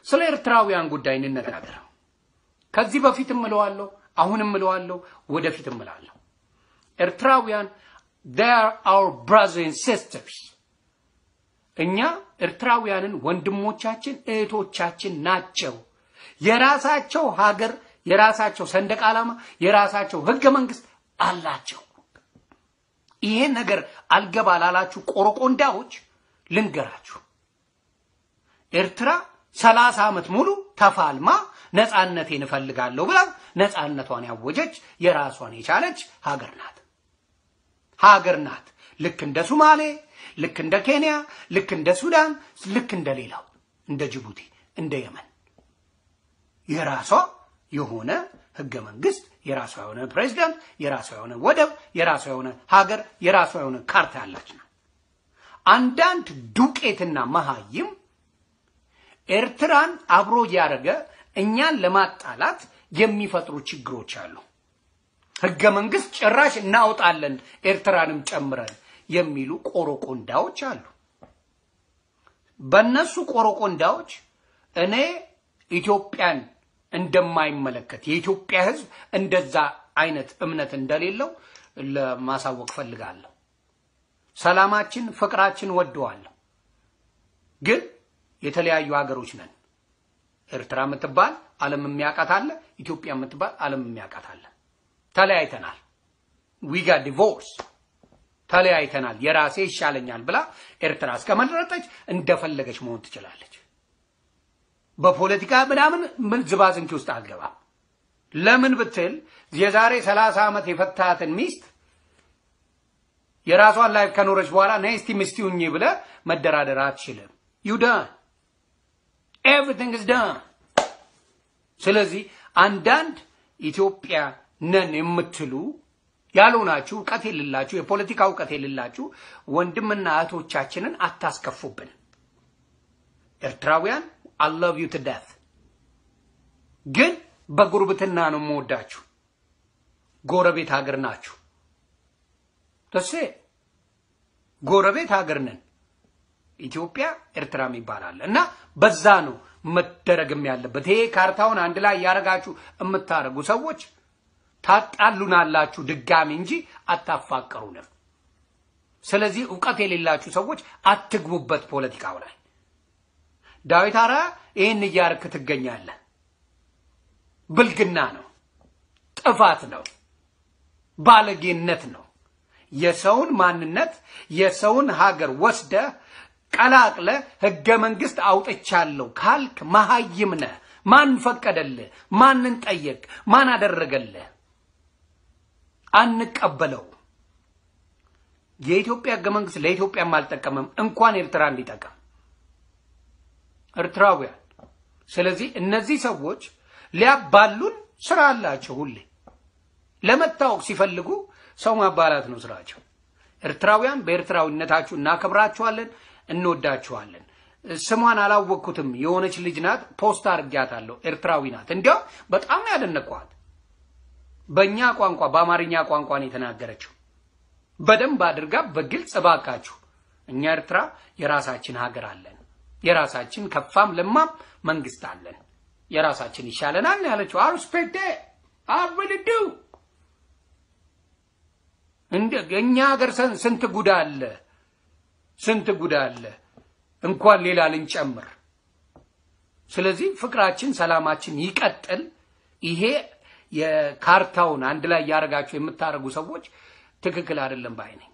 ስለ ኤርትራውያን ጉዳይ እንነጋገር። ከዚህ በፊትም እለዋለሁ፣ አሁንም እለዋለሁ፣ ወደፊትም እላለሁ። ኤርትራውያን they are our brothers and sisters። እኛ ኤርትራውያንን ወንድሞቻችን እህቶቻችን ናቸው። የራሳቸው ሀገር፣ የራሳቸው ሰንደቅ ዓላማ፣ የራሳቸው ህገ መንግስት አላቸው። ይሄ ነገር አልገባ ላላችሁ ቆሮቆንዳዎች ልንገራችሁ። ኤርትራ 30 ዓመት ሙሉ ተፋልማ ነፃነቴን እፈልጋለሁ ብላ ነፃነቷን ያወጀች የራሷን የቻለች ሀገር ናት። ሀገር ናት። ልክ እንደ ሱማሌ፣ ልክ እንደ ኬንያ፣ ልክ እንደ ሱዳን፣ ልክ እንደ ሌላው፣ እንደ ጅቡቲ፣ እንደ የመን የራሷ የሆነ ህገ መንግስት፣ የራሷ የሆነ ፕሬዝዳንት፣ የራሷ የሆነ ወደብ፣ የራሷ የሆነ ሀገር፣ የራሷ የሆነ ካርታ ያላች ነው። አንዳንድ ዱቄትና መሃይም ኤርትራን አብሮ እያደረገ እኛን ለማጣላት የሚፈጥሩ ችግሮች አሉ። ህገ መንግስት ጭራሽ እናወጣለን ኤርትራንም ጨምረን የሚሉ ቆሮቆንዳዎች አሉ። በእነሱ ቆሮቆንዳዎች እኔ ኢትዮጵያን እንደማይመለከት፣ የኢትዮጵያ ህዝብ እንደዛ አይነት እምነት እንደሌለው ለማሳወቅ ፈልጋለሁ። ሰላማችን፣ ፍቅራችን ወደዋለሁ። ግን የተለያዩ ሀገሮች ነን። ኤርትራ የምትባል ዓለም የሚያውቃት አለ፣ ኢትዮጵያ የምትባል ዓለም የሚያውቃት አለ። ተለያይተናል። We got divorce፣ ተለያይተናል። የራሴ ይሻለኛል ብላ ኤርትራ እስከመረጠች እንደፈለገች መሆን ትችላለች። በፖለቲካ ምናምን ምን ዝባዝንኪ ውስጥ አልገባም። ለምን ብትል የዛሬ 30 ዓመት የፈታሃትን ሚስት የራሷን life ከኖረች በኋላ ነይ እስቲ ሚስት ሁኚ ብለህ መደራደር አትችልም። You done, everything is done። ስለዚህ አንዳንድ ኢትዮጵያ ነን የምትሉ ያልሆናችሁ፣ እውቀት የሌላችሁ፣ የፖለቲካ እውቀት የሌላችሁ ወንድምና እህቶቻችንን አታስከፉብን። ኤርትራውያን I love you to death፣ ግን በጉርብትና ነው የምወዳችሁ። ጎረቤት ሀገር ናችሁ። ተሴ ጎረቤት ሀገር ነን። ኢትዮጵያ ኤርትራ ይባላል እና በዛ ነው መደረግም ያለበት። ይሄ ካርታውን አንድ ላይ ያደረጋችሁ የምታደርጉ ሰዎች ታጣሉናላችሁ ድጋሚ እንጂ አታፋቀሩንም። ስለዚህ እውቀት የሌላችሁ ሰዎች አትግቡበት ፖለቲካው ላይ። ዳዊት አርአያ ይህን እያደረክ ትገኛለህ። ብልግና ነው፣ ጥፋት ነው፣ ባለጌነት ነው። የሰውን ማንነት የሰውን ሀገር ወስደህ ቀላቅለህ ህገ መንግስት አውጥቻለሁ ካልክ መሀይም ነህ። ማን ፈቀደልህ? ማንን ጠየቅ? ማን አደረገልህ? አንቀበለው። የኢትዮጵያ ህገ መንግስት ለኢትዮጵያም አልጠቀመም እንኳን ኤርትራ እንዲጠቀም ኤርትራውያን። ስለዚህ እነዚህ ሰዎች ሊያባሉን ስራ አላቸው። ሁሌ ለመታወቅ ሲፈልጉ ሰው ማባላት ነው ስራቸው። ኤርትራውያን በኤርትራዊነታችሁ እናከብራችኋለን፣ እንወዳችኋለን። ስሟን አላወቅኩትም፣ የሆነች ልጅ ናት፣ post አድርጊያታለሁ። ኤርትራዊ ናት። እንዲያውም በጣም ነው ያደነቅኳት። በእኛ ቋንቋ በአማርኛ ቋንቋ ነው የተናገረችው። በደንብ አድርጋ በግልጽ እባካችሁ እኛ ኤርትራ የራሳችን ሀገር አለን፣ የራሳችን ከፋም ለማም መንግስት አለን፣ የራሳችን ይሻለናል ነው ያለችው። I respect it, I really do። እንደ እኛ ሀገር ስንት ጉድ አለ፣ ስንት ጉድ አለ፣ እንኳን ሌላ ልንጨምር። ስለዚህ ፍቅራችን፣ ሰላማችን ይቀጥል። ይሄ የካርታውን አንድ ላይ ያደረጋችሁ የምታደርጉ ሰዎች ትክክል አይደለም ባይ ነኝ።